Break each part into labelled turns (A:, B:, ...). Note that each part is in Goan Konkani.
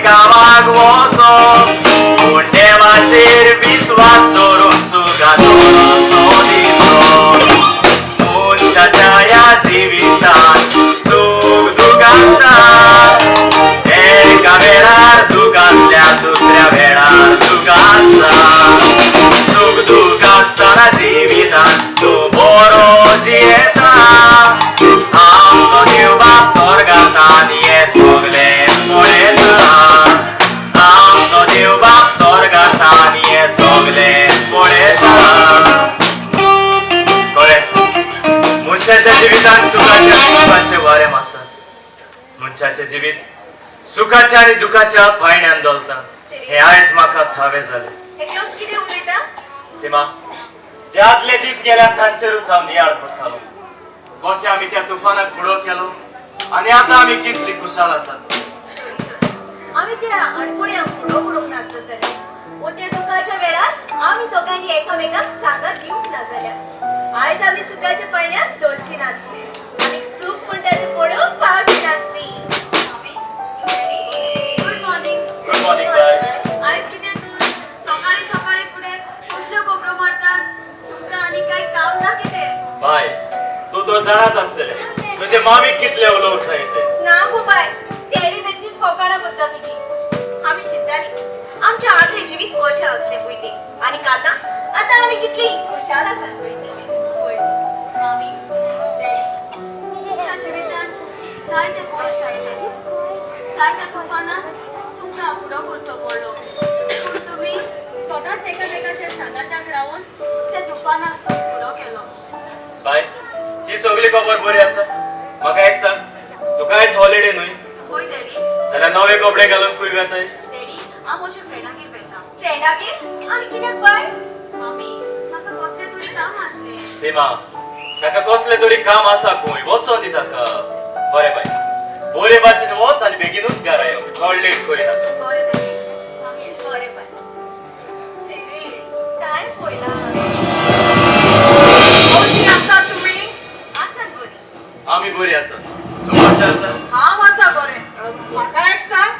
A: कामाक वचप पूण देवाचेर विस्वास दवरून सुखाचो रस्तो दिसप. मनशाच्या ह्या जिवितांत सूख दूख आसता, एका वेळार दूख आसल्यार दुसऱ्या वेळार सूख आसता. सूख दूख आसतना जिवितांत तूं बरो जियेता. आमचो देव बाप स्वर्गांत आनी हें सगलें पळयता. आमचो देव बाप स्वर्गांत आनी हें सगलें पळयता. खरेंच मनशाच्या जिवितांत सुखाचे आनी दुखाचे वारे मारतात. मनशाचें जिवीत सुखाच्या आनी दुखाच्या पायण्यान डोलता हें आयज म्हाका थावें जालें.
B: एकलोच कितें उलयता?
A: सीमा, जे आदले दीस गेल्यात तांचेरूच हांव नियाळ करतालो, कशें आमी त्या तुफानाक फुडो केलो आनी आतां आमी कितली खुशाल आसात.
B: आमी त्या अडकुण्यांक फुडो करूंक नासलो जाल्यार वो त्या दुखाच्या वेळार आमी दोगांनी एकामेकाक सांगात दिवंक ना जाल्यार आयज आमी सुखाच्या पायण्यात डोलची नासली आनी सूख म्हणटा तें पळोवंक पावची नासली.
C: Mummy, daddy, good morning.
A: Good morning bye.
C: आयज कितें तूं सकाळी सकाळी फुडें कसल्यो खबरो मारतात? तुमकां आनी कांय काम ना कितें?
A: बाय, तूं तर जाणाच आसतलें तुजे मामीक कितले उलोवंक जाय तें.
B: ना गो बाय, तेणी बेसीस फोकाणां करता तुजी. आमी चिंताली आमच्या आदलें जिवीत कशें आसलें पळय तें आनी आतां आतां आमी कितली खुशाल आसात पळय ती.
C: पळय मामी, डॅडी, तुमच्या जिवितांत जायते कश्ट आयले, जायत्या तुफानात तुमकां फुडो करचो पडलो, पूण तुमी सदांच एकामेकाच्या सांगाताक रावन त्या तुफानाक तुमी फुडो केलो.
A: बाय, ती सगळी खबर बरी आसा. म्हाका एक सांग, तुका आयज हॉलिडे न्हय?
C: हय डॅडी.
A: जाल्यार नवे कपडे घालून खंय वेताय?
C: डॅडी, हांव म्हज्या फ्रेंडागेर वयता.
B: फ्रेंडागेर आनी कित्याक बाय?
C: मामी, म्हाका कसलें तरी काम आसलें.
A: सीमा, ताका कसलें तरी काम आसा खंय, वचों दी ताका. बरें बाय, बरे भाशेन वच आनी बेगीनूच घरा यो, चड लेट करिनाका.
C: बरें डॅडी, मामी.
B: बरें बाय. सिरी, टायम पळयला हांवें.
D: कशी आसात तुमी?
B: आसात बरी.
A: आमी बरी आसा, तूं कशें आसा?
D: हांव आसा बरें. म्हाका एक सांग,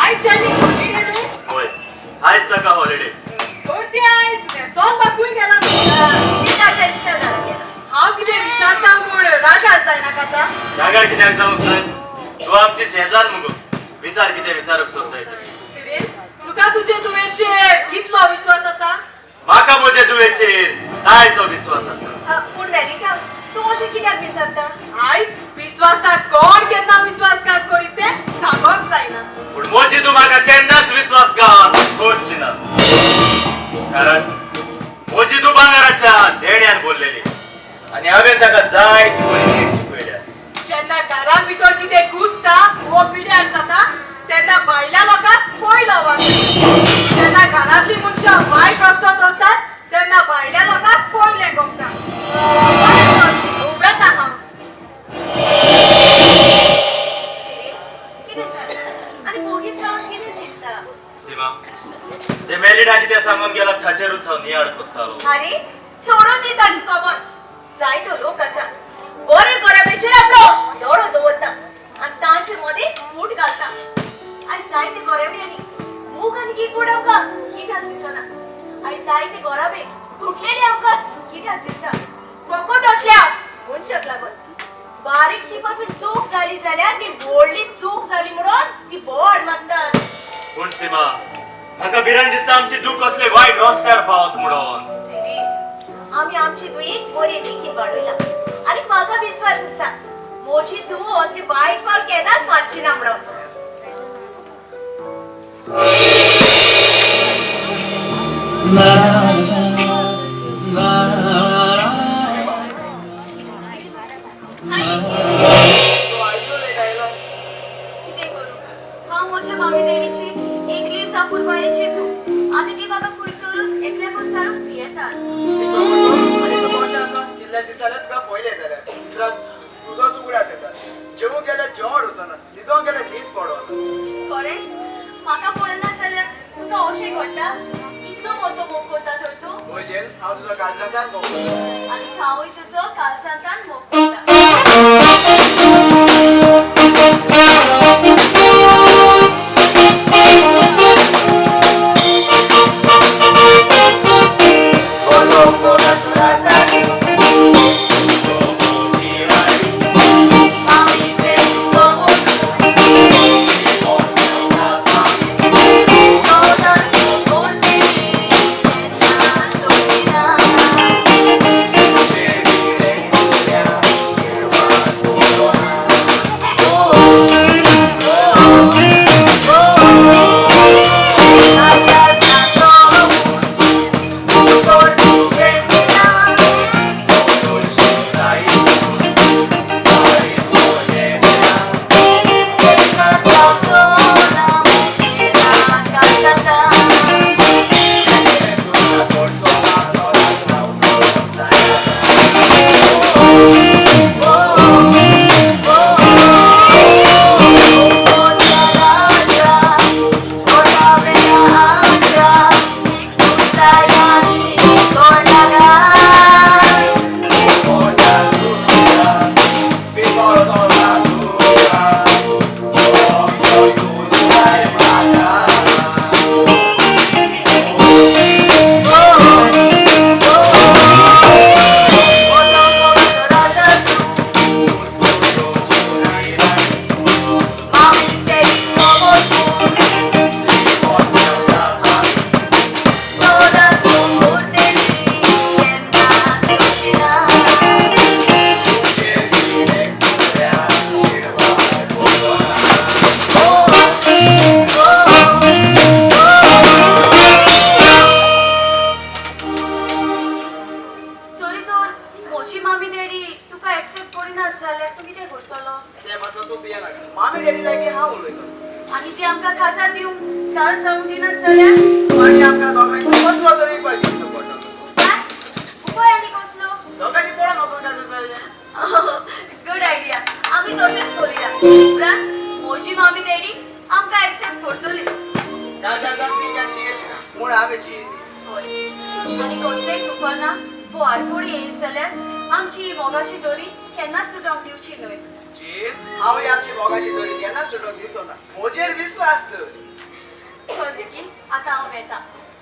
D: आयज आनी हॉलिडे न्हू?
A: हय, आयज ताका हॉलिडे.
D: तर ते आयज न्हेसोन बापूय गेला न्हू?
B: ती ताच्या इश्टा घरा गेला.
D: हांव कितें विचारता म्हूण रागार जायनाका आतां.
A: रागार कित्याक जावंक जाय? तूं आमची शेजार मुगो, विचार कितें विचारूंक सोदताय तें.
D: सिरील, तुका तुजे धुवेचेर कितलो विस्वास आसा?
A: म्हाका म्हजे धुवेचेर जायतो विस्वास आसा.
B: पूण मेलिका, तूं अशें कित्याक विचारता?
D: आयज विस्वासाक कोण केन्ना विस्वासघात करीत तें सांगोंक जायना.
A: पूण म्हजी तूं म्हाका केन्नाच विस्वासघात करची ना, कारण म्हजी तूं भांगराच्या देण्यान बोललेली आनी हांवें ताका जाय ती बरी नीट शिकयल्या.
D: जेन्ना घरान भितर कितें घुसता वो पिड्यार जाता तेन्ना भायल्या लोकांक पयलो वास. जेन्ना घरांतली मनशां वायट रस्तो धरतात तेन्ना भायल्या लोकांक पयलें गमता. बरें तर, वेता हांव.
B: सिरील, कितें जालें आनी वोगीच रावन कितें चिंत्ता?
A: सीमा, जे मेलिडा कितें सांगून गेला ताचेरूच हांव नियाळ करतालो.
B: आरे, सोडून दी ताजी खबर. जायतो लोक आसा बरे घराब्याचेर आपलो दोळो दवरता आनी तांचे मदीं फूट घालता. आयज जायते घराब्यांनी मूग आनी किकूड आमकां कित्याक दिसना? आयज जायते घराबे तुटलेले आमकां कित्याक दिसता? फकत असल्या मनशाक लागून. बारीकशी पासून चूक जाली जाल्यार ती व्हडली चूक जाली म्हणून ती बोड मारतात.
A: पूण सीमा, म्हाका भिरांत दिसता आमची दूख कसले वायट रस्त्यार पावत म्हणून.
B: सिरी, आमी आमची धुयेक बरे देखीन वाडयला आनी म्हाका विस्वास आसा म्हजी धूव असली वायट पावल केन्नाच मारची ना म्हणून.
C: हाय निकी.
D: तूं आयजो लेट आयलो.
C: कितें करूं, हांव म्हज्या मामी डॅडीची एकली अपुरबायेची धूव आनी ती म्हाका खंयसरूच एकल्याकूच धाडूंक भियेतात.
E: आनी तूं कशें आसा? कितले दीस जाले तुका पळयलें जाल्यार दीस रात तुजोच उगडास येता. जेवूंक गेल्यार जेवण वचना, न्हिदोंक गेल्यार न्हीद पडना.
C: खरेंच म्हाका पळयना जाल्यार तुका अशें घडटा? इतलो म्हजो मोग करता तर तूं?
E: म्हजेर हांव तुजो काळजांतल्यान मोग करता.
C: आनी हांवूय तुजो काळजांतल्यान मोग करता. ती आमकां खासा दिवंक झाड जावंक दिनात जाल्यार
E: मागीर आमकां दोगांयचो कसलो तरी उपाय घेवचो पडटलो.
C: उपाय? उपाय आनी कसलो?
E: दोगांनी पळोवन वचून काय जाय.
C: Good idea. आमी तशेंच करुया. उपरांत म्हजी मामी डॅडी आमकां एक्सेप्ट करतलीच.
E: काजार जावन ती काय जियेची ना म्हूण आमी जियेली.
C: हय, आनी कसलेय तुफानां वो आडखळी येयली जाल्यार आमची ही मोगाची दोरी केन्नाच तुटोंक दिवची न्हय.
E: जीत, हांव आमची मोगाची दोरी केन्नाच सुटोवंक दिवचो ना. म्हजेर विस्वास दवर.
C: चल रिकी, आतां हांव वेता.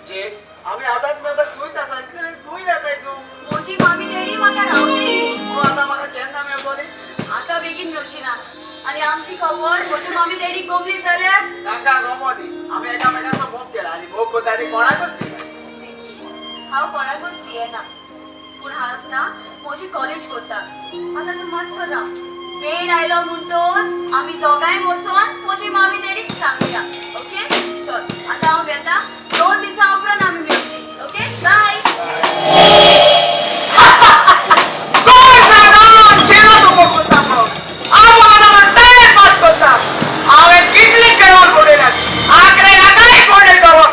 E: जीत, आमी आतांच मेळटा थंयच आसा इतले खंय वेताय तूं?
C: म्हजी मामी डॅडी म्हाका रावतली.
E: तूं आतां म्हाका केन्ना मेळटली?
C: आतां बेगीन मेवची ना. आनी आमची खबर म्हजी मामी डॅडी गोमली जाल्यार?
E: तांकां गोमो दी. आमी एकामेकाचो मोग केला आनी मोग कोता ती कोणाकूच दिना.
C: रिकी, हांव कोणाकूच भियेना. पूण हांव आतां म्हजी कॉलेज करता. आतां तूं मातसो राव. वेळ आयलो म्हणटोच आमी दोगांय वचोन म्हजी मामी डॅडीक सांगया. ओके, चल आतां हांव वेता. 2 दिसां उपरांत आमी मेवची. Okay, bye.
E: कोण सांगा चेराचो मोग कोता म्हणून? हांव आतां टायम पास करता. हांवें कितले खेळोन उडयल्यात. आखरे आतांय कोण येतलो?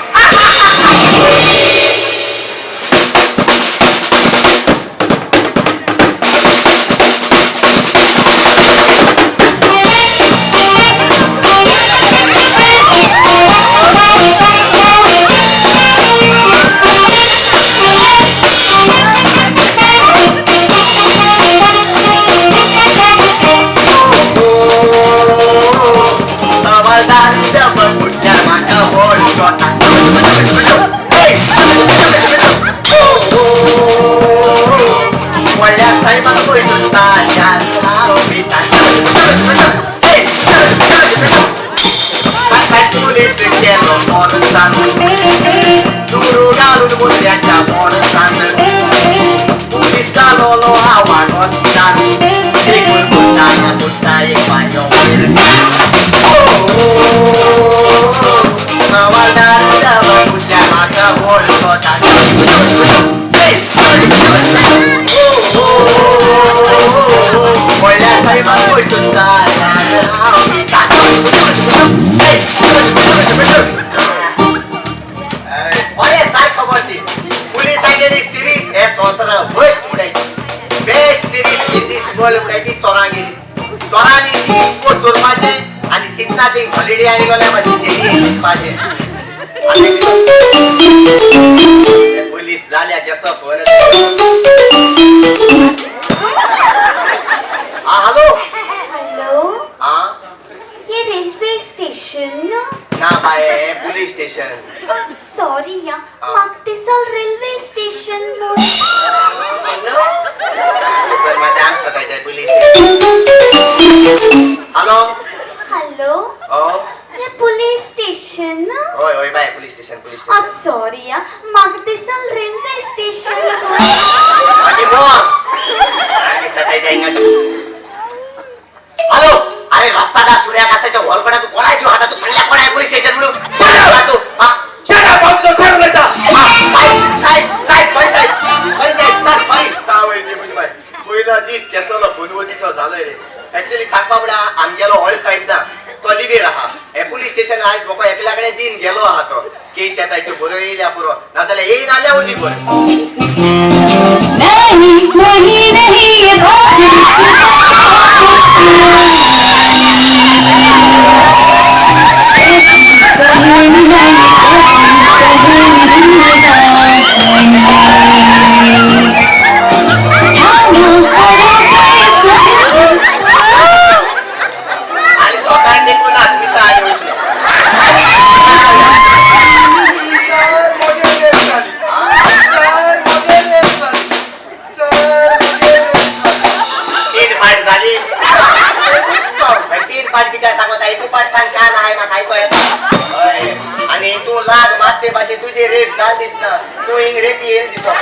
F: Best series in this world म्हणटाय ती चोरां गेली. चोरांनी ती स्पोर्ट चोरपाचे आनी तितना ती हॉलिडे आनी गेल्या मातशें जेली पाचे. पुलीस जाल्या केसो फोन. हा हॅलो.
G: हॅलो,
F: हा
G: ये रेल्वे स्टेशन
F: ना बाय, पुलीस स्टेशन.
G: सॉरी या, मागतेसल railway station.
F: Police station. Hello.
G: Hello,
F: हो,
G: ये पुलीस स्टेशन?
F: हय हय बाय, police station. Police station.
G: Sorry या, मागतेसल रेल्वे स्टेशन.
F: आनी बोल आनी सतायता हिंगाचे. हॅलो, अरे रस्ता सूर्या कासाच्या हॉलकडे तू कोणाची हाता तू सांगल्या कोण आहे पोलीस स्टेशन म्हणून? सांग तू. हा
A: Shut up, हांव तुजो सर उलयता.
F: साहेब साहेब साहेब सॉरी साहेब, सॉरी साहेब, सर सॉरी. सावय म्हजी बाय, पयलो दीस केसलो फोनवतीचो जालो रे. एक्चुअली सांगपा म्हळ्यार आमगेलो हॉल साहेब ना, तो लिबेर आहा. हे पुलीस स्टेशन आयज म्हाका एकल्या कडेन दिन गेलो आहा. तो केश येता त्यो बऱ्यो येयल्या पुरो, नाजाल्यार येयनाल्या उदी बरें.
C: नहीं नहीं नहीं ये
F: आनी सोकार देखून नाच मिसा आनी वयचो.
E: सर म्हजेर रेप जाली. सर म्हजेर रेप जाली. सर म्हजेर रेप जाली.
F: 3 पाट जाली.
E: एकूच पावट.
F: 3 पाट कित्याक सांगता? एकू पाट सांग काय ना म्हाका आयको येता. हय, आनी तूं लाग मात ते भाशेन तुजी रेप जाल दिसना. तूं हिंग रेप येयल दिसता.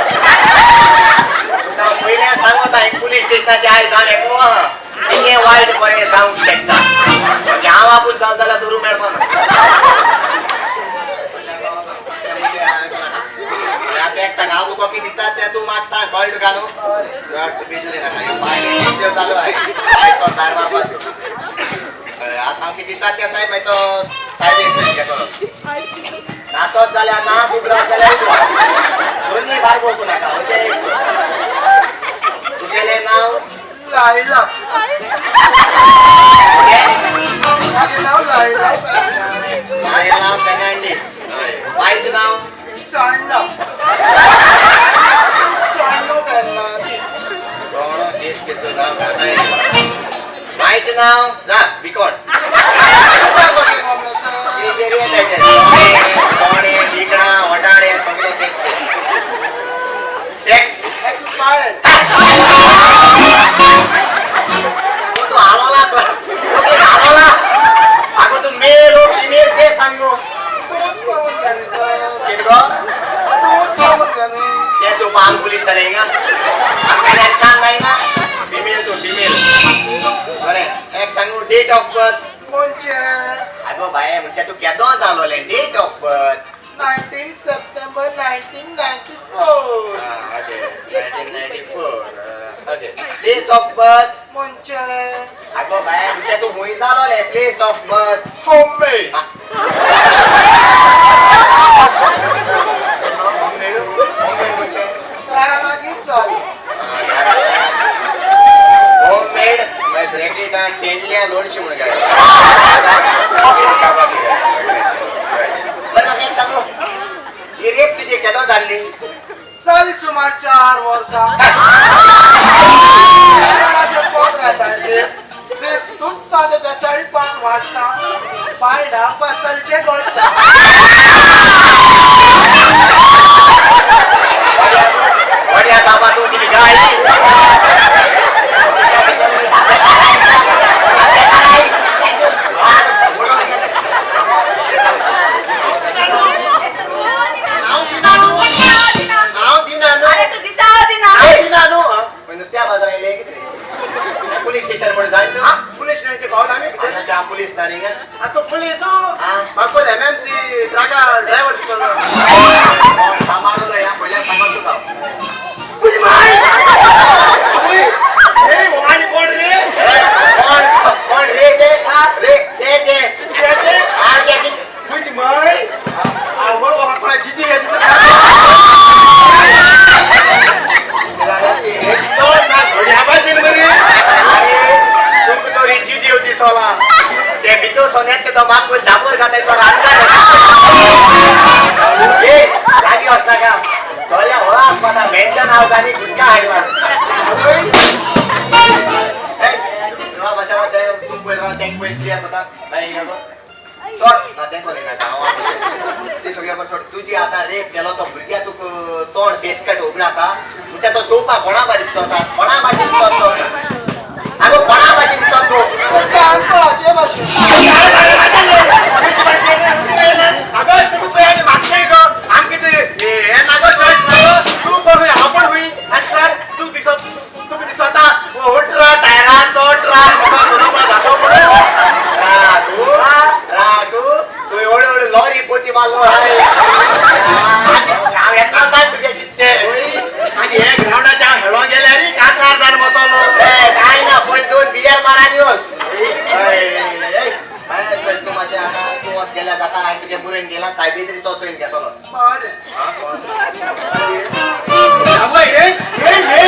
F: तुका पयल्यान सांगता, हिंग पुलीस स्टेशनाचे आयज हांव एकलो आहा. हें वायट बरें जावंक शकता. मागीर हांव आपूण जाल जाल्यार धरूंक मेळपाना. आतां एक सांग, हांव तुका कितें दितात तें तूं म्हाका सांग. कळ्ळें तुका न्हू? चड बिजली नाका. पांय डिस्टर्ब जालो आयज. पांय चड भायर मारपाच्यो. आतां हांव कितें दिसा त्या साहेब मागीर तो साहेब एक घेतलो नातोच जाल्यार ना उगडास जाल्यार दोन्ही भार वळखू नाका म्हणजे तुगेलें नांव
E: लायला. माझे नाव लायला फर्नांडीस.
F: लायला फेर्नांडीस. बायचें नांव
E: चांडा. चांडो फर्नांडीस.
F: कोण केस केसो नांव घाताय. बायचें नांव ना बिकोण.
E: तुका कशें कळ्ळें सर?
F: सोणे बिकणां वटाणे सगळे तेच ते. Sex
E: expired.
F: तू हालोला तो हालोला. अगो तू मेल ओ फिमेल ते सांगू.
E: तूच पावून घ्या न्ही सर.
F: कितें गो?
E: तूच पावून घ्या न्ही.
F: ते चोवपा आम पुलीस जाले हिंगा. आमकां आनी काम नाही ना. फिमेल तू फिमेल. बरें एक सांगू डेट ऑफ बर्थ.
E: म्हणजे
F: अगो बाये म्हणजे तू केदो जालोले date of birth.
E: 19 September 1994.
F: Okay 1994. Okay place of birth.
E: म्हणजे
F: अगो बाये म्हणजे तू हुंय जालोले place of birth.
E: Homemade.
F: Homemade homemade म्हणजे
E: दारा लागींच जाली.
F: होममेड ब्रॅकेटान तेंडल्या लोणचें म्हणून काय. बरं म्हाका एक सांगू ही रेप तुजी केदो जाल्ली?
E: जाली सुमार 4 वर्सां. शेजाराचे 15 तारखेर बेस्तूच सांजेच्या 5:30 वाजता बायडा पास्तालीचें घडलें.
F: बड्या जापा तूं कितें गाळी? हांव दिना न्हू.
B: अरे तू दिता दिना.
F: हांव दिना न्हू. नुस्त्या बाजारात येयलें कितें? पुलीस स्टेशन म्हूण जाण तूं?
A: पुलीस स्टेशनाचे पावल आमी.
F: हांगाचे हांव पुलीस ना न्ही.
A: आतां पुलीस म्हाका एमएमसी ट्रका ड्रायव्हर दिसलो.
F: सामान ह्या पयल्यान सांगत तुका.
A: आनी कोण रे?
F: कोण कोण रे ते? रे ते ते
A: ते ते
F: आर ते
A: तुजी माय आवड कोणा जिद्दी अशी
F: अरे तुमकां तो रिची देव दिसोला. ते भितर सोन्यात ते तो मात पयर दामोर घाताय तो रांदणार. ए लागीं वचनाका. सोऱ्या होला आसपाता मेन्शन हावज आनी गुटखा हाडला. तुला मातशें राव तें तूं पयर राव तेंका पयर क्लियर करता. मागीर हिंगा गो. सोड ना तेंका उलयनाका हांव ते सगळें बरें सोड. तुजी आतां रेप केलो तो भुरग्या तुका तोंड फेस कट उगडा आसा. म्हणजे तो चोवपाक कोणा भाशेन दिसता? कोणा भाशेन दिसता तो? आगो कोणा भाशेन दिसता तो?
E: सामको हाजे भाशेन.
A: अगं तुमी चोय आनी मागचें गो आमकां ते हें नागो चॉयस नागो. तूं पण हुंय हांव पण हुंय आनी सर तूं दिसत तुमी दिसता 18 टायरांचो ट्रक म्हाका चलोवपा जातो म्हणून.
F: रागू रागू तूं एवढे व्हडली लॉरी पोती मारलो हाय. हांव येतलो जाय तुगे कितें.
A: आनी हे ग्रावंडाच्या हांव हेळोंक गेल्यार कासार जावन वतलो.
F: काय ना पयलीं 2 बियर मार आनी वच. चल तूं मातशें आतां तूं वच गेल्यार जाता. हांवें तुगे बुरयन गेला सायबी तरी तो चोयन घेतलो.
E: बरें.
A: आवय हे हे हे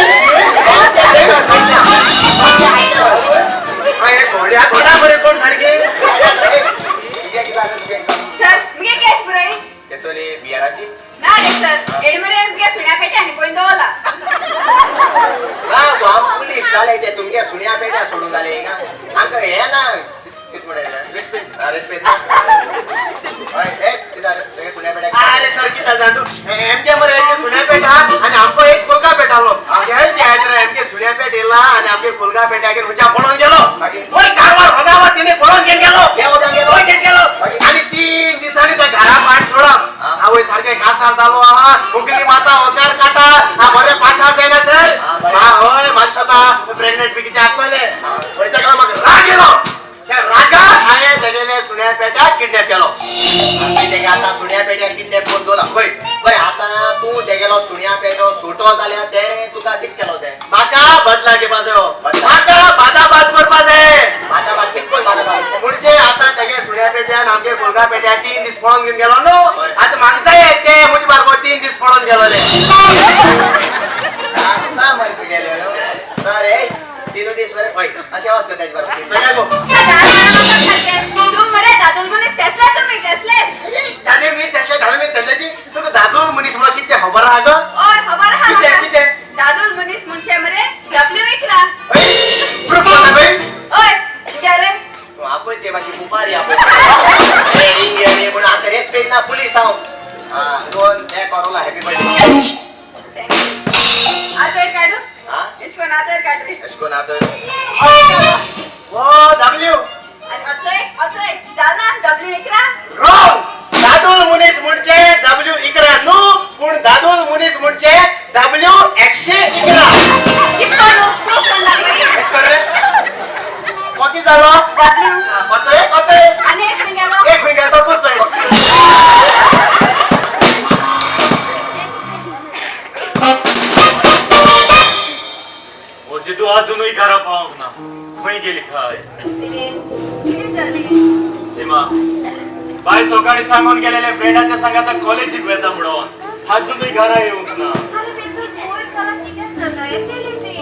A: हे घोड्या घोडा बरे कोण सारखे.
F: तुगे कितें जालें तुगे?
B: सर मुगे कॅश बरय.
F: केसोली बियराची?
B: ना रे सर एडमरे मुगे सुण्या पेट्यांनी पळोवन दवरला.
F: हा गो आम पुलीस जाले ते तुमगे सुण्या पेट्या सोडून जाले हिंगा. आमकां हें ना कितें म्हणलें?
A: रेस्पेद.
F: रेस्पेद ना. हय हे कितें जालें तुगे सुण्या पेट्या?
A: अरे सर कितें जालें तूं एमके मरे एक सुण्या पेटा आनी आमकां एक कोलगा पेटालो. गेल ते आयत एमके सुण्या पेट येयला आनी आमगे कोलगा पेट्यागेर खंयच्या पळोवन गेलो. वय कारवार होगावा तिणे पळोवन घेवन गेलो. वय केस गेलो. आनी 3 दिसांनी त्या घरा पाट सोडप. आवय सारकें कासार जालो आहा. उकली माता होकार काटा. हा बरें पासार जायना सर. हा हय म्हाका स्वता प्रेग्नेंट बी कितें आसतलें. वय ताका म्हाका राग येयलो. त्या रागात हांवें तेगेले सुण्या पेट्याक किडनॅप केलो.
F: तेगे आतां सुण्या पेट्याक किडनॅप करून दवरला.
A: वय
F: बरें आतां तूं तेगेलो सुण्या पेटो सुटो जाल्यार तेणें तुका कितें केलो जाय?
A: म्हाका बदला घेवपा जायो. म्हाका बादाबाद करपा जाय.
F: बादाबाद कितें कोण बादाबाद?
A: म्हणजे आतां सुन्या पेट्यान आमगे कोलगा पेट्या 3 दीस पळोवन घेवन गेलो न्हू. आतां म्हाका जाय ते म्हजे बारबो 3 दीस पळोवन गेलोले.
F: आसता मरे तुगेले न्हू. ना रे 3 दीस मरे अशें वच गो तेजे बरोबर.
A: चल गो.
B: तूं मरे दादूल मनीस तेसले तुमी तेसलेच.
A: दादूल मनीस तेसले, दादूल मनीस तेसल्याची तुका दादूल मनीस म्हणून कितें खबर आहा गो?
B: और खबर आहा
A: कितें
B: म्हाका.
A: कितें?
B: दादूल मनीस म्हणजे मरे डब्ल्यू इकरा.
A: प्रूफ कोता बाई.
B: ओय कितें रे?
F: तूं आपय ते भाशेन बुपारी आपय. इंगे म्हणून आमच्या रेस्पेद ना पुलीस हांव. आं दोन एक Corolla happy birthday.
B: आतोय काडू.
F: आं
B: इश्कोन आतोय काडू.
F: अशें कोण आतां
A: ओ डब्ल्यू
B: आनी अचोय अचोय जालना डब्ल्यू इकरा.
A: रॉंग. दादूल मनीस म्हणजे डब्ल्यू 11 न्हू, पूण दादूल मनीस म्हणजे डब्ल्यू 111.
B: कितको न्हू प्रूफ कोन्ना बाई.
A: अशें कर रे. कोती जालो?
B: डब्ल्यू
A: कोचोय कोचोय.
B: आनी एक खंय गेलो?
A: एक खंय गेलो तो तूच.
H: म्हजी तूं अजुनूय घरा पावंक ना. खंय गेली काय?
B: सिरिल कितें जालें?
H: सीमा बाय सकाळी सांगून गेलेले फ्रेंडाच्या सांगाता कॉलेजीक वेता म्हणून अजुनूय घरा येवंक ना.
B: आरे बेसूस वयर घरात कितें जाता येतली ती.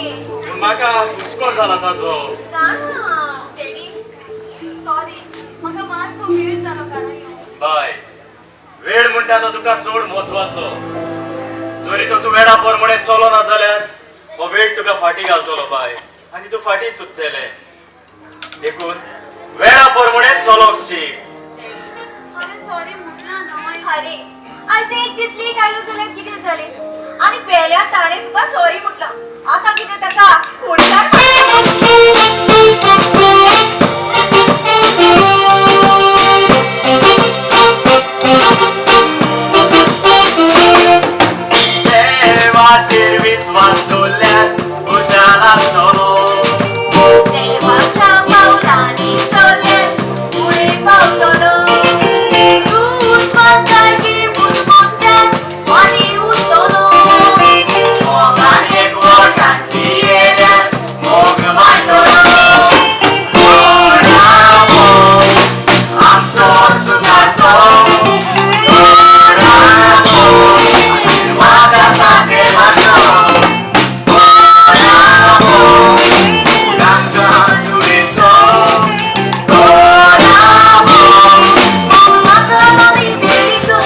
H: पूण म्हाका हुस्को जाला ताजो.
B: जाणा.
C: डॅडी सॉरी म्हाका मातसो वेळ जालो घरा येवंक.
H: बाय वेळ म्हणटा तो तुका चड म्हत्वाचो. जरी तो तूं वेळा प्रमाणे चलो ना जाल्यार हो वेळ तुका फाटीं घालतलो बाय, आनी तूं फाटीं चुकतले. देखून वेळा प्रमाणे चलोंक शीक.
C: डॅडी हांवें सॉरी म्हटलां न्हय.
B: अरे आज एक दीस लेट आयलो जाल्यार कितें जालें? आनी पेल्या ताणें तुका सॉरी म्हटलां. आतां कितें ताका कोर्टार
H: देवाचेर विस्वास दवरल्यार खुशाल आसतलो.
B: देवाच्या पावलांनी चलल्यार फुडें पावतलो.
C: तूंच म्हाका घेवन मोजल्यार वाटी उरतलो. मोगान एकवटान जियेल्यार मोग वाडटलो.
H: आमचो सुखाचो आशिर्वाद आसा देवाचो.
C: मोग म्हाका मामी डॅडीचो.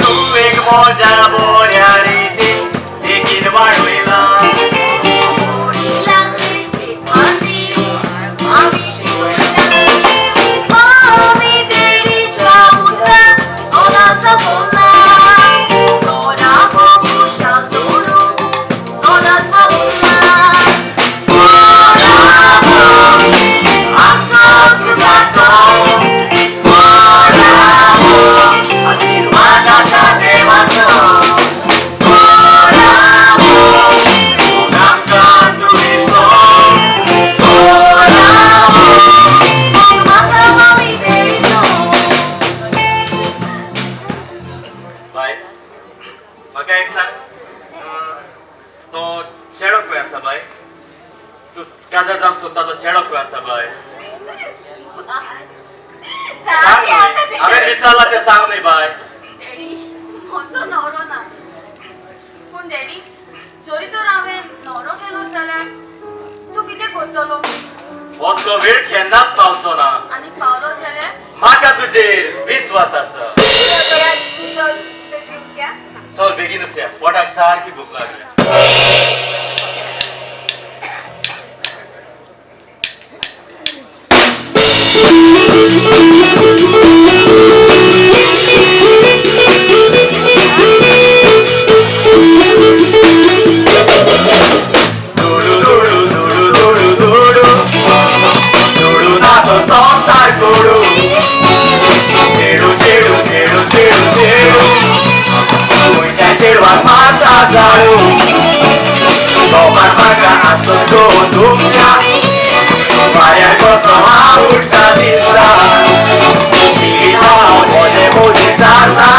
H: तूं एक मोजा बऱ्या रितीन देखीन वाडयला.
B: होडीला क्रिस्पेद दिवन आमी शिकयला.
C: मामी डॅडीच्या उतरान सदांच बोल्ला. तोरा खुशाल दवरून सदांच वावुरला. आमचो सुखाचो
H: आशिर्वाद आसा देवाचो. आमकां तुवेचो.
C: मोग म्हाका मामी डॅडीचो.
H: बाय म्हाका एक सांग, तो चेडो खंय आसा बाय? तूं काजार जावंक सोदता तो चेडो खंय आसा बाय?
B: सारकें आसा तें.
H: हांवें विचारलां तें सांग न्हय बाय.
C: डॅडी म्हजो न्हवरो ना. पूण डॅडी जरी तर हांवें न्हवरो केलो जाल्यार तूं कितें करतलो?
H: असलो वेळ केन्नाच पावचो ना.
C: आनी पावलो जाल्यार?
H: म्हाका तुजेर विस्वास आसा.
B: चल भितर जेवया.
H: चल बेगीनूच या, पोटाक सारकी भूक लागल्या. दुडू दुडू दुडू दुडू दुडू दुडू ना तो संवसार कोडू. चेडू चेडू चेडू चेडू चेडू खंयच्या चेडवाक मारता जाळू. म्हाका आसतो तो तुमच्या वाऱ्यार कसो आवडटा दिसता. जिविता मोजे मोजे जाता.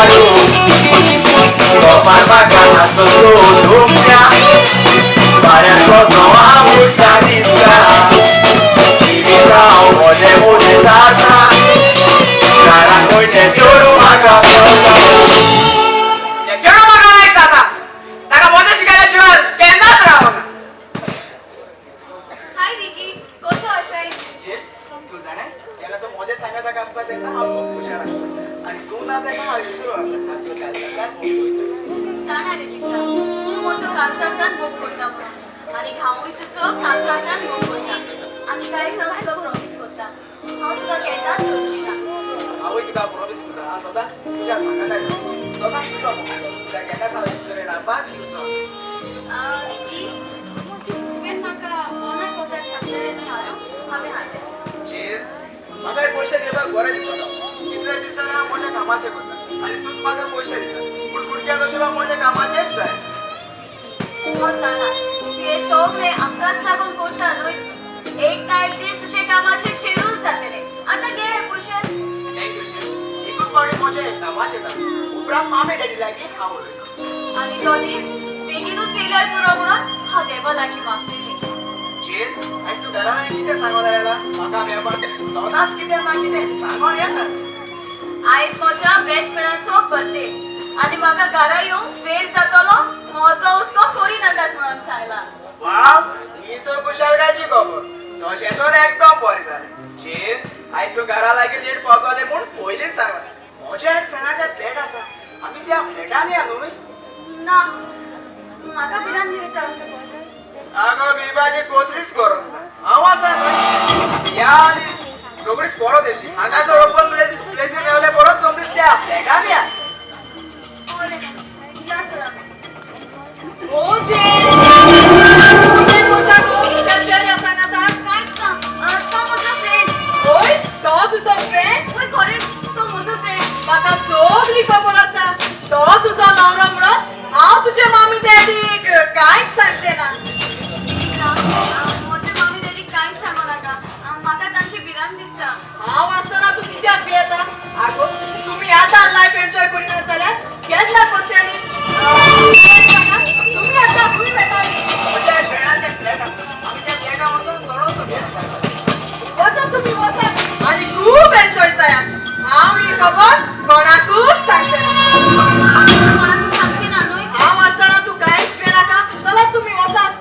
A: चेडू कोपार म्हाका आसतो धुमच्या वाऱ्यान कसो आवडटा दिसता जिविता हांव मोजे मोजे जाता घरान वयतें चेडूं म्हाका सोदता.
E: ते चेडूं म्हाका लायक जाता. ताका मजा शिकयल्या शिवाय केन्नाच रावना.
C: हाय रिकी, कसो आसाय?
E: जे तूं जाणा जेन्ना तूं म्हजें सांगाताक आसता तेन्ना हांव खूब हुशार आसता आनी तूं ना तेन्ना हांव विसरून वता.
C: जाणा रे दिशा, तूं म्हजो काळजांतल्यान मोग करता म्हणून आनी हांवूय तुजो काळजांतल्यान मोग करता आनी कांय हांव तुका प्रॉमीस करता, हांव तुका केन्नाच सोडची ना.
E: हांवूय तुका प्रॉमीस करता, हांव सदांच तुज्या सांगाताक रावतलो, सदांच तुजो मोग करतलो, तुका केन्नाच हांव विसरून रावपाक दिवचो ना.
C: रिकी, तुवें म्हाका बोनस वचपाक सांगलें न्हय हाडूंक, हांवें हाडलें.
E: चेर म्हाका पयशे दिवपाक बरें दिसना. कितले दिसांनी हांव म्हज्या कामाचें करता आनी तूंच म्हाका पयशे दिता, पूण फुडक्या नशिबाक म्हज्या कामाचेंच जाय.
C: रिकी, हांव जाणा तूं हें सगळें आमकांच लागून करता न्हय. एक ना एक दीस तुजे कामाचें चेरूच जातलें. आतां घे हे पयशे.
E: Thank you चेर, एकूच फावटी म्हजें कामाचें जालें, उपरांत मामी डॅडी लागीं हांव उलयतां.
C: आनी तो दीस बेगीनूच येयल्यार पुरो म्हणून हांव देवा लागीं मागतलें.
E: चेर आयज तूं घरा कितें सांगोन आयला म्हाका मेळपाक? सदांच कितें ना कितें सांगोन येता.
C: आयज म्हज्या बेस्ट फ्रेंडाचो बर्थडे आनी म्हाका घरा येवंक वेळ जातलो, म्हजो हुस्को करी नाकात म्हणून सांगला.
E: वाव, ही तर खुशालकायची खबर. तशें तर एकदम बरें जालें. चेर आयज तूं घरा लागीं लेट पावतलें म्हूण पयलींच सांगलां. म्हज्या एक फ्रेंडाचें फ्लॅट आसा, आमी त्या फ्लॅटान या न्हय?
C: ना, म्हाका भिरांत दिसता.
E: आगो बिबाची कसलीच गरज ना, हांव आसा न्हय. या आनी रोखडीच परत येवची. हांगासर ओपन प्लेस प्लेसीर मेवले परत सोमतीच त्या फ्लॅटान या.
C: बरें, या तर आमी.
D: ओ जे कितें करता गो त्या चेड्या सांगाताक?
C: कांयच ना, तो म्हजो फ्रेंड.
D: होय, तो तुजो फ्रेंड?
C: वय, खरेंच तो म्हजो फ्रेंड.
D: म्हाका सगली खबर आसा, तो तुजो न्हवरो म्हणून हांव तुजे मामी डॅडीक कांयच सांगचें ना.
C: लिजा, म्हजे मामी डॅडीक कांयच सांगू नाका, म्हाका तांची भिरांत दिसता.
D: हांव आसतना तूं कित्याक भियेता? आगो, तुमी आतां लायफ एन्जॉय करिना जाल्यार केन्ना करतली? सांगा, तुमी आतां खंय वेताली?
E: म्हज्या एक फ्रेंडाचें फ्लॅट आसा, आमी त्या फ्लॅटान वचून थोडोसो वेळ सारता.
D: वचात तुमी वचात आनी खूब एन्जॉय जायात. हांव ही खबर कोणाकूच सांगचें ना.
C: कोणाकूच सांगची ना न्हय?
D: हांव आसतना तूं कांयच भियेनाका. चलात तुमी वचात.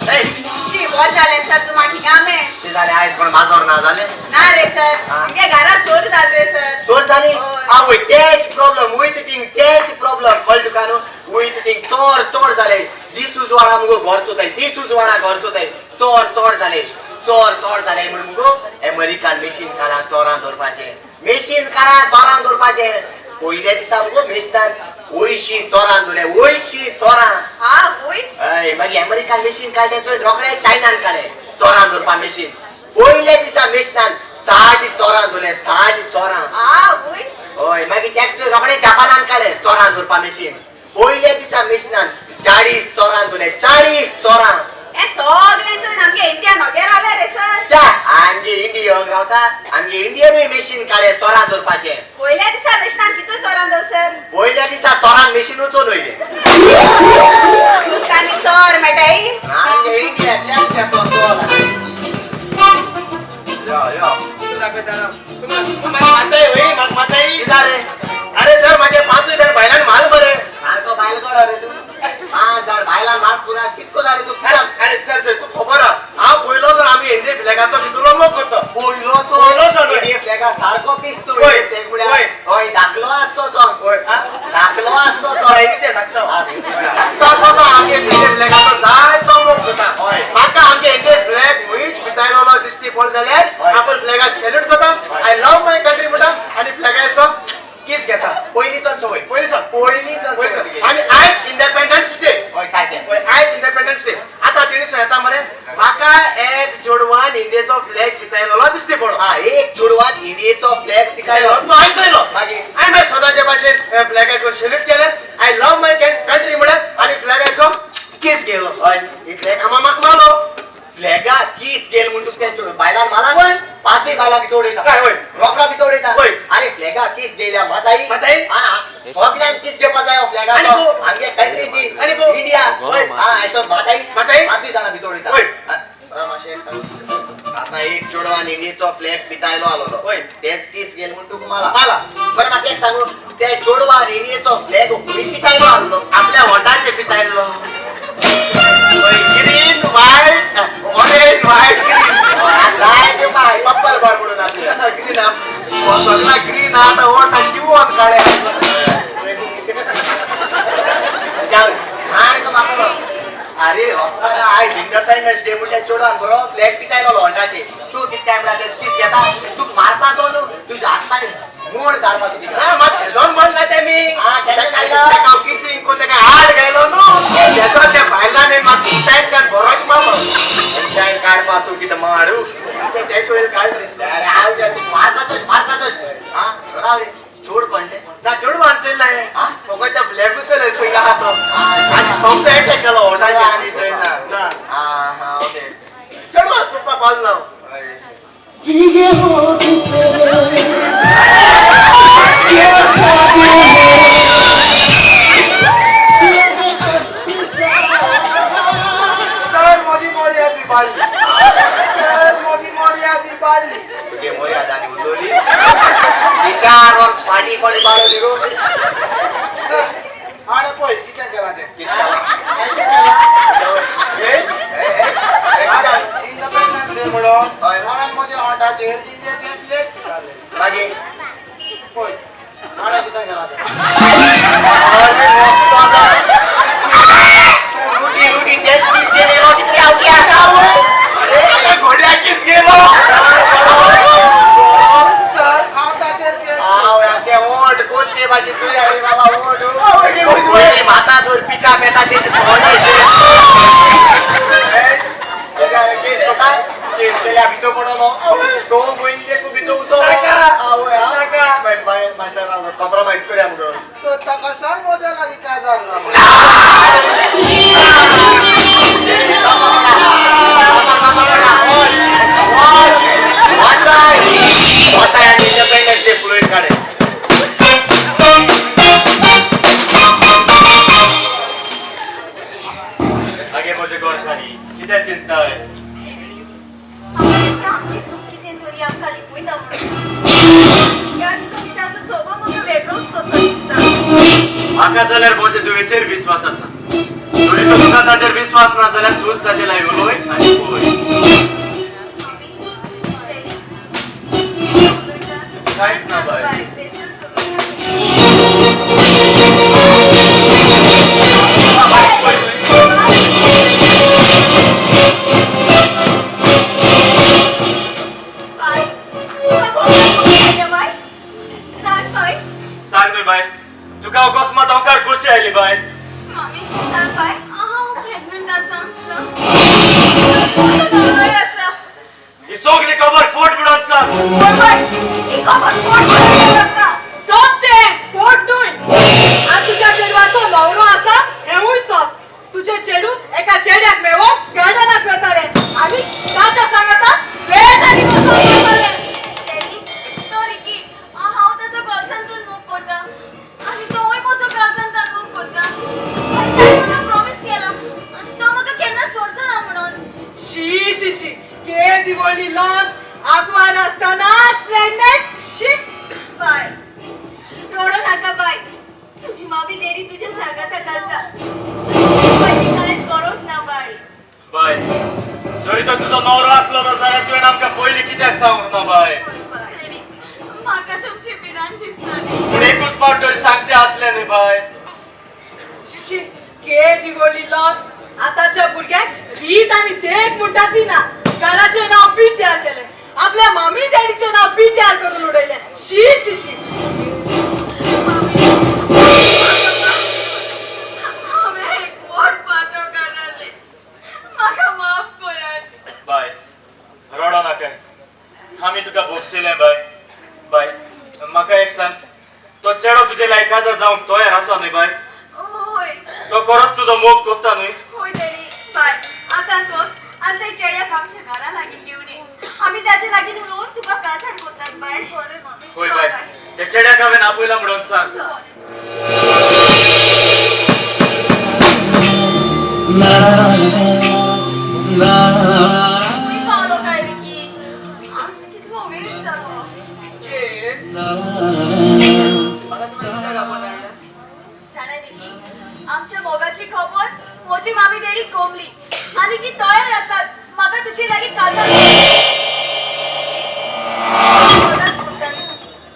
F: ए,
B: शी, बरें जालें सर तूं म्हाका हिंगा मेळ.
F: ते जालें आयज कोण माजोर ना जालें?
B: ना रे सर, आमगे घरात चोर जाले रे सर.
F: चोर जाली?
B: हय.
F: आवय, तेच प्रॉब्लम वयता थिंग, तेच प्रॉब्लम कळ्ळें तुका न्हू. वयता थिंग चोर चोर जाले. दीस उजवाडा मुगो घर चोताय, दीस उजवाडा घर चोताय. चोर चोर जाले, चोर चोर जाले म्हूण मुगो अमेरिकान मेशीन काडा चोरां धरपाचें, मेशीन काडा चोरां धरपाचें. पयल्या दिसा मुगो मेशिनान अंयशीं चोरां धरले, अंयशीं चोरां.
B: हा वयच.
F: हय, मागीर अमेरिकान मेशीन काडलें चोय रोखडें चायनान काडलें चोरां धरपा मेशीन. पयल्या दिसा मेशिनान 60 चोरां धरले, 60 चोरां.
B: हा वयच.
F: हय, मागीर तेका रोखडें जापानान काडलें चोरां धरपा मेशीन. पयल्या दिसा मेशिनान 40 चोरां धरले, 40 चोरां.
B: हे सगळें चोय आमगे इंडिया नगेर आले रे सर.
F: च्या, आमगे इंडियन रावता, आमगे इंडियनूय मेशीन काडलें चोरां धरपाचें.
B: पयल्या दिसा मेशनान कितू चोरां धर सर?
F: पयल्या दिसा चोरान मेशिनूच चलयलें.
B: तुमकां आनी चोर मेळटाय.
F: आमगे इंडिया तेच तेचो चोर. यो यो.
A: दाखयता माताई वय म्हाका माताई.
F: कितें रे?
A: अरे सर, म्हागे पांचूय जाण बायलांक माल बरे.
F: सारको बायल गडो रे तूं. 5 जाण बायलां मार पुरा कितको जाले तूं पुरा.
A: अरे सर, सर तूं खबर आहा, हांव पयलो सर आमी इंडियन फ्लॅगाचो कितलो मोग करता.
F: पयलो
A: पयलो सण.
F: इंडियन फ्लॅगा सारको पिसतो.
A: वय,
F: इंडियन फ्लॅग म्हळ्यार
A: वय.
F: हय, धाकलो आसतो चो.
A: वय, आ?
F: धाकलो आसतो चो.
A: हय, कितें धाकलो?
F: हा, ते पिसता.
A: तसो असो आमगे इंडियन फ्लॅगाचो जायतो मोग करता.
F: हय.
A: म्हाका आमगे इंडियन फ्लॅग खंयच वितायलो दिसती पडलो जाल्यार
F: हय.
A: आपण फ्लॅगाक सॅल्यूट करता,
F: हय.
A: I love my country म्हणटा आनी फ्लॅगा एसो कीस घेता.
F: पयलींचो संवय.
A: पयलीं सण.
F: पयलींचो
A: पयलीं
F: संवय
A: सण.
F: तुगे.
A: आनी आयज इंडिपेंडन्स डे.
F: हय, सारकें.
A: हय, आयज इंडिपेंडन्स डे. आतां तिणी येता मरे, म्हाका एक चेडवान इंडियेचो फ्लॅग वितायलेलो दिसती पडो.
F: हा एक चेडवान इंडियेचो फ्लॅग पिकायलो.
A: तो हांवें चोयलो.
F: मागीर
A: हांवें मागीर सदांचे भाशेन फ्लॅग आयसो सॅल्यूट केलें. I love my country म्हणत आनी फ्लॅग आयसो कीस गेलो.
F: हय.
A: इतले कामां म्हाका मालो.
F: फ्लॅगा कीस गेल म्हूण तुका त्या चेडून बायलान माला. पांचय बायलां भितर उडयता.
A: काय होय?
F: रोकडा भितर उडयता.
A: होय.
F: अरे फ्लॅगा कीस गेल्या म्हाताई.
A: म्हाताई?
F: सगळ्यान कीस घेवपा जाय हो
A: आनी
F: फ्लॅगाचो.
A: को?
F: आमगे कंट्री ती.
A: आनी को?
F: इंडिया.
A: होय.
F: हा अशें म्हाताई.
A: म्हाताई?
F: पांचूय जाणां भितर उडयता.
A: होय.
F: मातशें एक सांग, आतां एक चेडवान इंडियेचो फ्लॅग पितायलो आलोलो.
A: होय.
F: तेच कीस गेल म्हूण तुका माला.
A: माला.
F: बरें म्हाका एक सांगू, त्या चेडवान इंडियेचो फ्लॅग खंय पितायलो आसलो?
A: आपल्या होटाचे पितायलो. Green white orange white green.
F: जाय ते पाय पप्पल बार म्हणून आसले.
A: ग्रीन सगळा ग्रीन आता ओट सांची वन काळे.
F: सारको म्हाका. अरे रस्त्यार आयज इंडिपेंडन्स डे म्हूण त्या चेडवान बरो फ्लॅग पितायलो होटाचे. तूं कितें काय म्हळ्यार तेच कीस घेता. तुका मारपाचो न्हू, तुज्या हात पांय मोड धाडपा तुका.
A: ना मात दोन म्हणला ते मी.
F: हा, केन्ना घायलो?
A: ताका हांव किसींग कोण ताका आड घायलो न्हू. तेजो त्या बायलांनी म्हाका टायम काड बरोच मारलो.
F: टायम काडपा तूं कितें मारू?
A: त्याच वेळेर काड रे.
F: अरे हांव त्या तुका मारपाचोच मारपाचोच. हा राव रे, चोड कोण ते?
A: ना चेडवान चोयला
F: हा?
A: फकत त्या फ्लॅगूच चोयला खंय आहा तो. आनी सोमतो एटॅक केलो होटाचेर.
F: आनी चोयना.
A: ना.
F: हा हा ओके.
A: चेडवान चोवपा पावलो ना.
F: हय.
E: सर म्हजी मर्याद विबाडली. सर म्हजी मर्याद विबाडली.
F: तुगे मर्याद आनी उरलोली ती 4 वर्स फाटीं कोणी बाळवली गो.
E: सर हाणें पळय कितें केलां तें.
F: कितें जालां?
A: हे?
E: इंडिपेंडन्स डे म्हणून
F: हय.
E: हांवें म्हज्या होंठाचेर इंडियाचे फ्लॅग पिताले.
F: मागीर
E: पळय हाणें कितें केलां तें.
F: अरे मस्त. तूं रुटी रुटी तेच कीस घेवन येयलो कितें आवट्या?
A: अरे घोड्या कीस गेलो.
E: सर हांव ताचेर केस
F: हांव ते ओंठ कोण ते भाशेन तुवें अरे बाबा ओंठ. पयलीं माता धर पिका पेता तेजे सोंडे. केस कोता? केस केल्या भितर पडलो. 6 म्हयने ते भितर उरतलो.
A: नाका.
F: आवय हा.
A: नाका.
F: बाय बाय मातशें राव कॉम्प्रोमायज करूया मुगो.
E: तर ताका सांग म्हज्या लागीं काजार जालो.
F: वाचाय वाचाय आनी इंडिपेंडन्स डे फुलोवन काडे.
H: आगे म्हजे गोरखानी कितें चिंताय?
B: म्हाका दिसता आमची चूक कितें तरी आमकां लिपयता म्हणून. ह्या दिसांनी ताचो स्वभाव म्हाका वेगळोच कसो दिसता.
H: म्हाका जाल्यार म्हजे धुवेचेर विस्वास आसा. जरी तो तुका ताचेर विस्वास ना जाल्यार तूंच ताचे लागीं उलय आनी पळय.
C: मामी, डॅडी, कितें उलयता?
H: कांयच ना बाय.
B: बाय बेसच उलयता. बाय तुका कोण सांगता बाय? सांग बाय.
H: सांग न्हय बाय, तुका अकस्मात ओंकार कशी आयली बाय?
C: मामी,
B: सांग बाय.
C: हांव प्रेग्नंट आसा. हय आसा.
H: ही सगली खबर फोट म्हणून सांग.
B: कोण बाय? ही खबर कोण म्हणटा ताका?
D: सत तें फोट न्हय. आनी तुज्या चेडवाचो न्हवरो आसा हेंवूय सत. तुजें चेडूं एका चेड्याक मेळोन गार्डनाक वेतालें आनी ताच्या सांगाता फ्लॅट आनी वचोन वतालें.
C: डॅडी, तो रिकी, हांव ताचो काळजांतून मोग करता आनी तोवूय म्हजो काळजांतून मोग करता. आनी ताणें म्हाका प्रॉमीस केलां आनी तो म्हाका केन्ना सोडचो ना म्हणून.
D: शी शी शी, केदी व्हडली लॉस. आगवार आसतनाच प्रेग्नंट. शी.
B: बाय रडो नाका बाय. तुजी मामी देडी तुज्या सांगाताक आसा. तुजी कांयच गरज ना बाय.
H: बाय, जरी तो तुजो न्हवरो आसलो ना जाल्यार तुवें आमकां पयलीं कित्याक सांगूंक ना बाय?
B: बाय
C: डॅडी, म्हाका तुमची भिरांत दिसताली.
H: पूण एकूच फावट तरी सांगचें आसलें न्हय बाय?
D: शी, केदी व्हडली लॉस. आतांच्या भुरग्यांक रीत आनी देख म्हणटा ती ना. घराचें नांव पिड्ड्यार केलें, आपल्या मामी डॅडीचें नांव पिड्ड्यार करून उडयलें. शी शी शी.
C: मामी, हांवें एक व्हड पातक घातलें. म्हाका माफ करात.
H: बाय, रडो नाका. आमी तुका पूण म्हाका एक सांग, तो चेडो तुजे लायकाचा जावंक तयार आसा न्हय बाय?
B: होय.
H: तो खरोच तुजो मोग करता न्हय?
B: होय डॅडी. बाय, आतांच वच आनी त्या चेड्याक आमच्या घरा लागीं घेवन ये. आमी ताचे लागीं उलोवन तुका काजार कोतात बाय.
C: बरें मामी.
H: होय बाय, त्या चेड्याक हांवें आपयला म्हणून सांग.
C: बरें. खंय पावलो काय रिकी? आज कितलो वेळ जालो.
E: चेन, म्हाका तुवें कित्याक आपोवन हाडलें?
C: जाणा रिकी, आमच्या मोगाची खबर म्हजी मामी डॅडी कोंबली आनी ती तयार आसात म्हाका तुजे लागीं काजार सदांच म्हणटाली,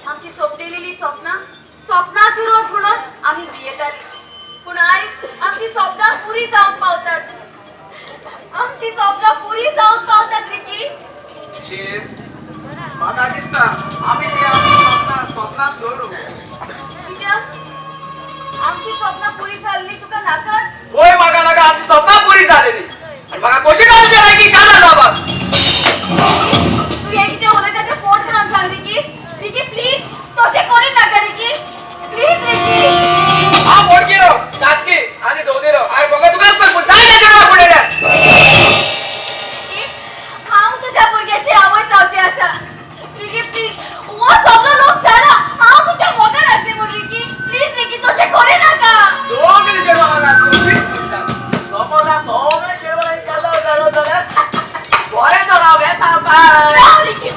C: आमची सोपटिलेली स्वप्नां स्वप्नांच उरत म्हणून आमी भियेताली, पूण आयज आमची स्वप्नां पुरी जावंक पावतात. आमची स्वप्नां पुरी जावंक पावतात रिकी.
E: चेन, म्हाका दिसता आमी ही आमची स्वप्नां स्वप्नांच दवरू.
C: कित्याक? आमची स्वप्नां पुरी जाल्ली तुका नाकात?
E: होय, म्हाका नाका. आमची स्वप्नां पुरी जालेली आनी म्हाका खोशी ना तुज्या लागीं काजार जावपाक.
C: तूं हें कितें उलयता तें फोट म्हणून सांग रिकी. रिकी प्लीज, तशें करी नाका रिकी, प्लीज रिकी.
E: हांव बोडकी रो, कातकी आनी दवदिरो. हांवें फकत तुकाच न्हय पूण जायत्या चेडवाक पळयल्या.
C: रिकी, हांव तुज्या भुरग्याची आवय जावची आसा. रिकी प्लीज, हो सगळो लोक जाणा हांव तुज्या मोगान आसलें म्हूण. रिकी प्लीज, रिकी तशें करी नाका.
E: सगळीं चेडवां म्हाका तशींच करतात. सपोज हांव सगळ्या चेडवां लागीं काजार जालो जाल्यार बरें तर हांव येता. बाय.
C: राव रिकी.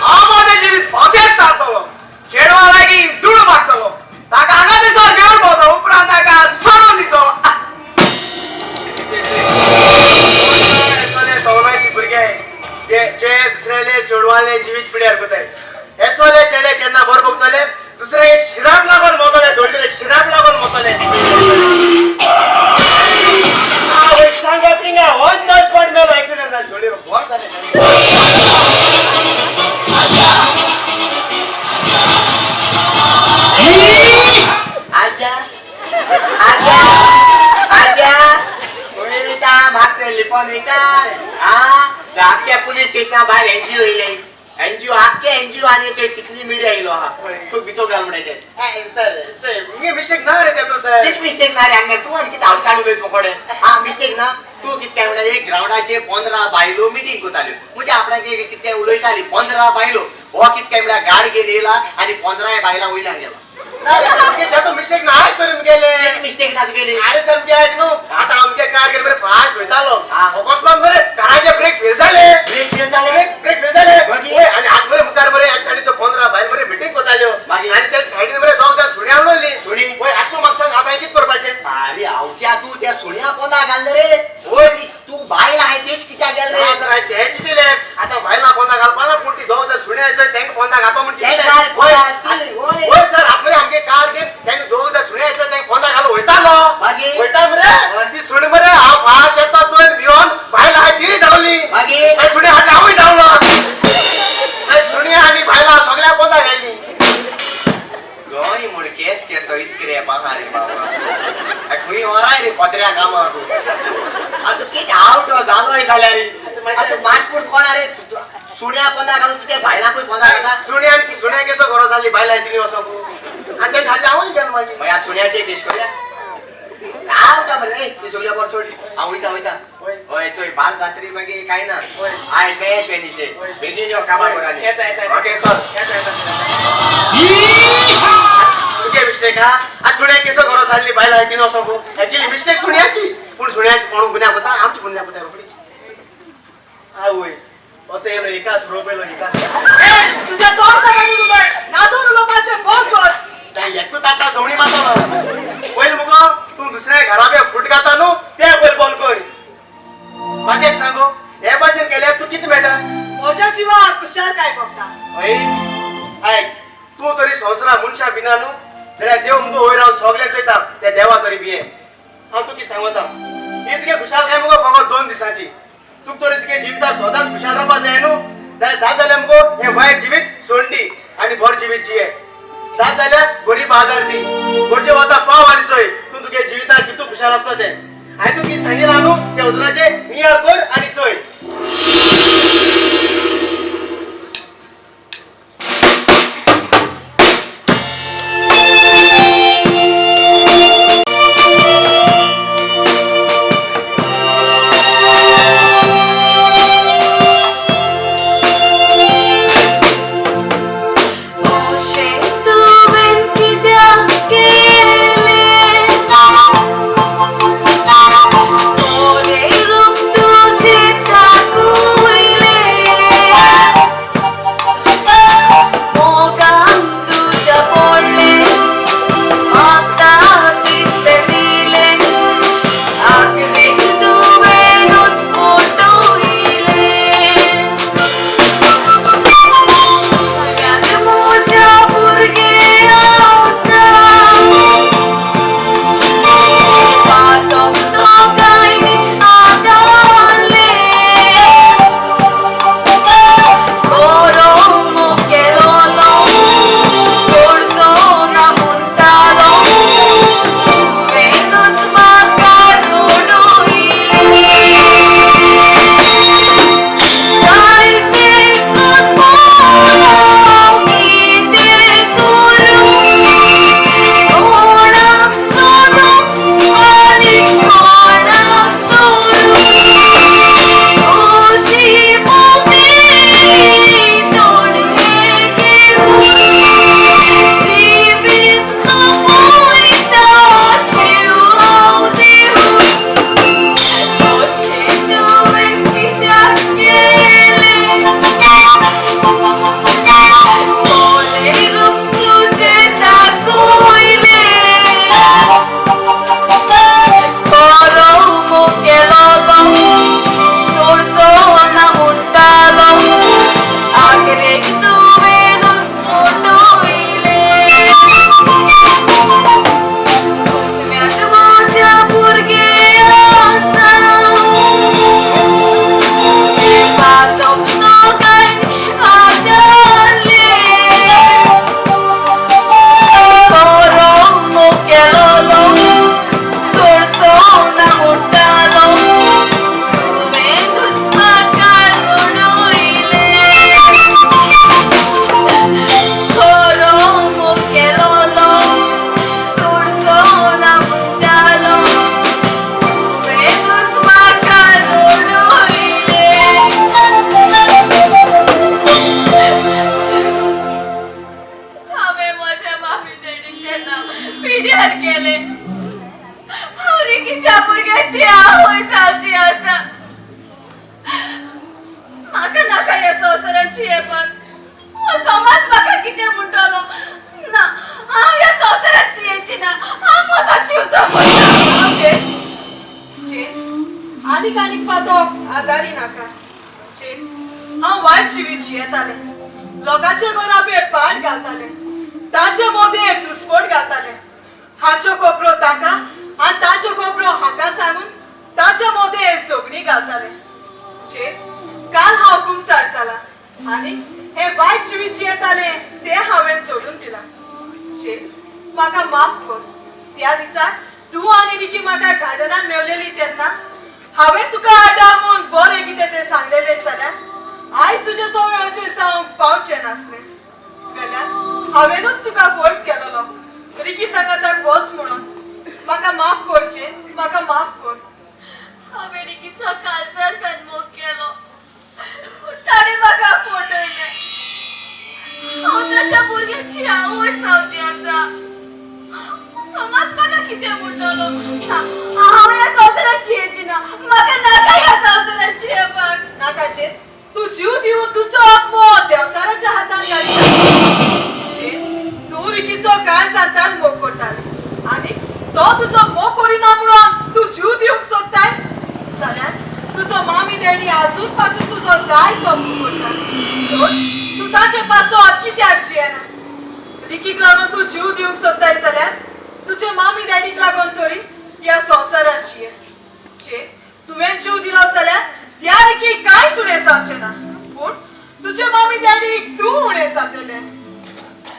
E: हांव म्हजें जिवीत अशेंच सारतलो. चेडवा लागीं दुडू मागतलो, ताका हांगा थंयसर घेवन भोंवतलो, उपरांत ताका सोडून दितलो.
A: तवनाशी भुरगे जे जे दुसऱ्याले चेडवाले जिवीत पिड्यार कोताय, एसोले चेडे केन्ना बरो बगतले? दुसरे शिराप लागून मोतले, दोडले शिराप लागून मोतले. सांगा, थिंगा ऑन the spot मेलो. एक्सिडेंट जालो, दोडले बोर जालें.
F: आजा, आजा, आजा, खंय वयता? म्हाका चड लिपोन वयता? आ, आख्ख्या पुलीस स्टेशना भायर एनजीओ येयले, एनजीओ, आख्खे एनजीओ. आनी चोय कितली मिडिया येयलो आहा. तूं भितर घाल म्हणटाय.
A: सर, मुगे मिस्टेक ना रे तेतूं सर.
F: तेच मिस्टेक ना रे हांगा. तूं आनी कितें हावसाण उलयत मोकोडे? हा, मिस्टेक ना. तूं कितें काय म्हणल्यार, एक ग्रावंडाचेर 15 बायलो मिटींग करताल्यो, म्हणजे आपणाक कितें उलयताली 15 बायलो. हो कितें काय म्हणल्यार गाड घेवन येयला आनी 15 बायलां वयल्यान गेला.
A: ना रे सर, मुगे तेतूं मिस्टेक ना तरी मुगेले.
F: तेच मिस्टेक ना तुगेली.
A: अरे सर, मुगे आयक न्हू, आतां आमगे कार घेवन मरे फास्ट वयतालो.
F: हा.
A: अकस्मात मरे काराचे ब्रेक फेल जाले.
F: ब्रेक फेल जाले?
A: ब्रेक फेल जाले.
F: मागीर?
A: वय, आनी हात मरे मुखार मरे एक सायडीन तो 15 बायल मरे मिटींग कोताल्यो.
F: मागीर?
A: आनी त्या सायडीन मरे दोग जाण सुण्या उडयली.
F: सुणी?
A: वय, आतां तूं म्हाका सांग, आतां कितें करपाचें?
F: अरे आवच्या, तूं त्या सुण्या पोंदा घाल रे. होय, तूं बायल आहाय तेच कित्याक गेल रे?
A: हा सर, हांवें तें चिंतलें, आतां बायलां पोंदा घालपा ना, पूण ती दोग जाण सुण्या तेंका पोंदा घातो म्हण
F: तेंका घाल पोंदा, ती, वय.
A: वय सर, आतां मरे आमगे कार घेवन तेंका दोग जाण सुण्या तेंका पोंदा घालून वयतालो.
F: मागीर?
A: वयता मरे,
F: वय.
A: ती सुणी मरे हांव फास्ट येता चोय भिवन बायल आहाय तिणी धांवली.
F: मागीर?
A: मागीर सुणे हाडले, हांवूय धांवलो. मागीर सुण्या आनी बायलां सगळ्या पोंदा घायली.
F: गोंय म्हूण केस केसो इस्क्रे बाबा रे बाबा. खंय वराय रे पत्र्या कामाक. आतां कितें आवट जालोय जाल्यार आतां माशपूर कोणा रे सुण्या पोंदा घालून तुज्या बायलांकूय पोंदा घाला.
A: सुण्या आनी सुण्या केसो गरो जाली, बायलां तिणी वचोंक आनी तें हाडलें, हांवूय गेलो मागीर.
F: मागीर आतां सुण्याचे केस करूया. आवट मरे. ए, ती सगळ्या बरो सोड, हांव वयता वयता. हय, चोय बार जात्री मागीर कांय ना. आयज मॅच वेनीचे, बेगीन यो कामां करून.
A: येता येता.
F: ओके, चल.
A: येता येता. तुगे मिस्टेक हा. आज सुण्या केसो गरो जाल्ली, बायलां तिणी वचोंक. एक्चुअली मिस्टेक सुण्याची, पूण सुण्याची कोण गुन्याक वता? आमची गुन्याक वता रोखडीच. आवय, वचो येयलो एकाच रोप येयलो एकाच.
D: तुझ्या तोंड सांगून उलय ना तर उलोवपाचें बंद कर.
A: एकूच आतां सवणी मारतलो. पयलीं मुगो तूं दुसऱ्या घरा फूट घाता न्हू, तें पयलीं बंद कर. म्हाका एक सांगो, हे भाशेन केल्यार तूं कितें मेळटा?
D: म्हज्या जिवाक खुशालकाय भोगता.
A: हय, आयक, तूं तरी संवसारा मनशां भिना न्हू जाल्यार देव मुगो वयर हांव सगळें चोयता, त्या देवा तरी भिये. हांव तुका सांगता, ही तुगे खुशालकाय मुगो फकत 2 दिसांची. तुका तरी तुगे जिवितांत सदांच खुशाल रावपा जाय न्हू, जाल्यार जात जाल्यार मुगो हें वायट जिवीत सोड दी आनी बरें जिवीत जिये. जात जाल्यार गरीब आदार दी, गरजे वता पाव आनी चोय तूं तुगे जिवितांत कितू खुशाल. खुशाल आसता ते. हांवें तुका कितें सांगिलां न्हू त्या उदराचे नियाळ कर आनी चोय.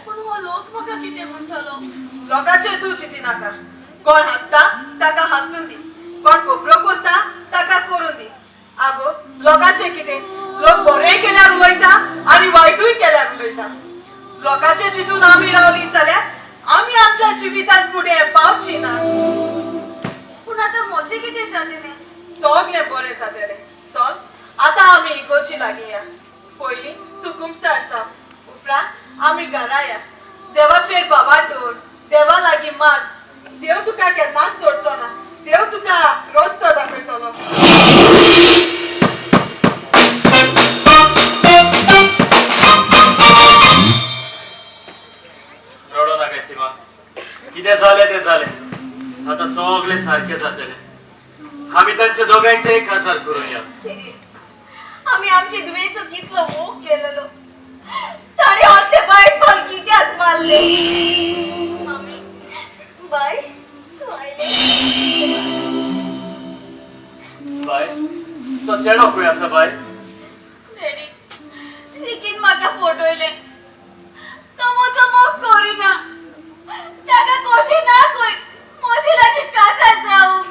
D: पूण हो लोक म्हाका कितें म्हणटलो? लोकांचेर तूं चिंती नाका. कोण हांसता ताका हासून दी, कोण खबरो करता ताका करून दी. आगो लोकांचें कितें, लोक बरें केल्यार उलयता आनी वायटूय केल्यार उलयता. लोकांचे चिंतून आमी रावली जाल्यार आमी आमच्या जिवितांत फुडें पावची ना.
C: पूण आतां म्हजें कितें जातलें?
D: सगळें बरें जातलें. चल आतां आमी इगोर्जी लागीं या. पयलीं तूं कुमसार जाव, उपरांत आमी घरा या. देवाचेर भावार्थ दवर, देवा लागीं माग. देव तुका केन्नाच सोडचो ना. देव तुका रस्तो दाखयतलो.
H: रडो नाका सीमा, कितें जालें तें जालें, आतां सगळें सारकें जातलें. आमी तांचे दोगांयचे 1000 करूया.
B: सिरियल, आमी आमचे धुवेचो कितलो मोग केलेलो, ताणें असले वायट पावल कित्याक मारले?
C: मामी,
B: बाय, तूं आयलें?
H: बाय, तो चेडो खंय आसा बाय?
C: डॅडी, रिकीन म्हाका फटयलें. तो म्हजो मोग करिना. ताका कशें ना खंय म्हजे लागीं काजार जावं.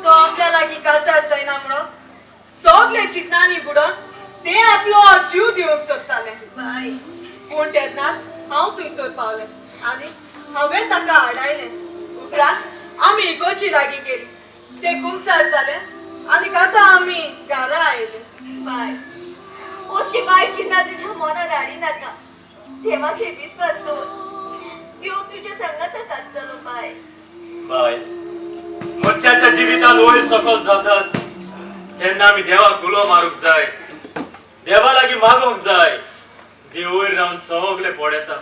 D: तो आपल्या लागीं कासार जायना म्हणून सगळे चिंतनांनी बुडोन ते आपलो जीव दिवंक सोदताले.
B: बाय,
D: पूण तेन्नाच हांव थंयसर पावलें आनी हांवें ताका आडायलें. उपरांत आमी इगोर्जी लागीं गेली, ते कुमसार जाले आनी आतां आमी घरा आयली.
B: बाय, असली वायट चिंता तुज्या मनान हाडी नाका. देवाचेर विस्वास दवर, देव तुज्या संगाताक आसतलो. बाय.
H: बाय, मनशाच्या जिवितांत वयर सकल जाताच तेन्ना आमी देवाक उलो मारूंक जाय, देवा लागीं मागूंक जाय. देव वयर रावन सगळे पळयता,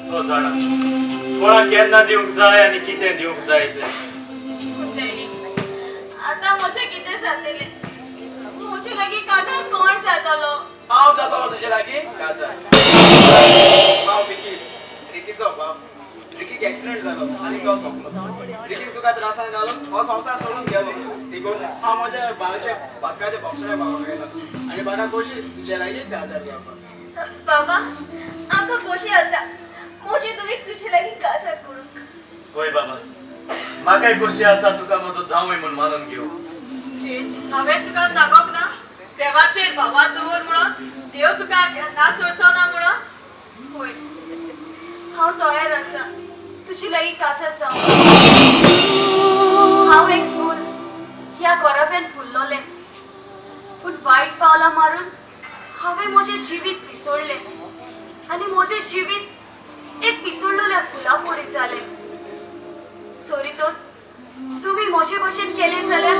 H: तो जाणा कोणाक केन्ना दिवंक जाय आनी कितें दिवंक जाय तें.
C: डॅडी, आतां म्हजें कितें जातलें? म्हजे लागीं काजार कोण जातलो?
E: हांव जातलो तुजे लागीं काजार. हांव विकी, रिकीचो बाप. रिकीक एक्सिडेंट जालो आनी तो सोंपलो. रिकीन तुका त्रासान घालो, हो संवसार सोडून गेलो. देखून हांव म्हज्या भावाच्या बातकाच्या बॉक्सऱ्या भावाक आयलो आनी म्हाका खोशी तुजे लागीं काजार जावपाक.
B: बाबा, आमकां खोशी आसा म्हजे धुवेक तुजे लागीं काजार करूंक.
H: होय बाबा, म्हाकाय खोशी आसा तुका म्हजो जावंय म्हूण मानून घेवं.
D: चेन, हांवें तुका सांगोंक ना देवाचेर भावार्थ दवर म्हणून, देव तुका केन्ना सोडचो ना म्हणून?
C: होय, हांव तयार आसा तुजी लागीं काजार जावंक. हांव एक फूल ह्या घराब्यान फुल्लोलें, पूण वायट पावलां मारून हांवें म्हजें जिवीत पिसोडलें आनी म्हजें जिवीत एक पिसोडलेल्या फुलां परी जालें. चोरी तर तुमी म्हजे भशेन केलें जाल्यार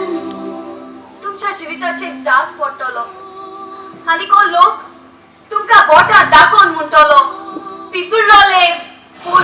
C: तुमच्या जिविताचेर दाग पडटलो आनी को लोक तुमकां बोटां दाखोवन म्हणटलो, पिसुडलोले फूल.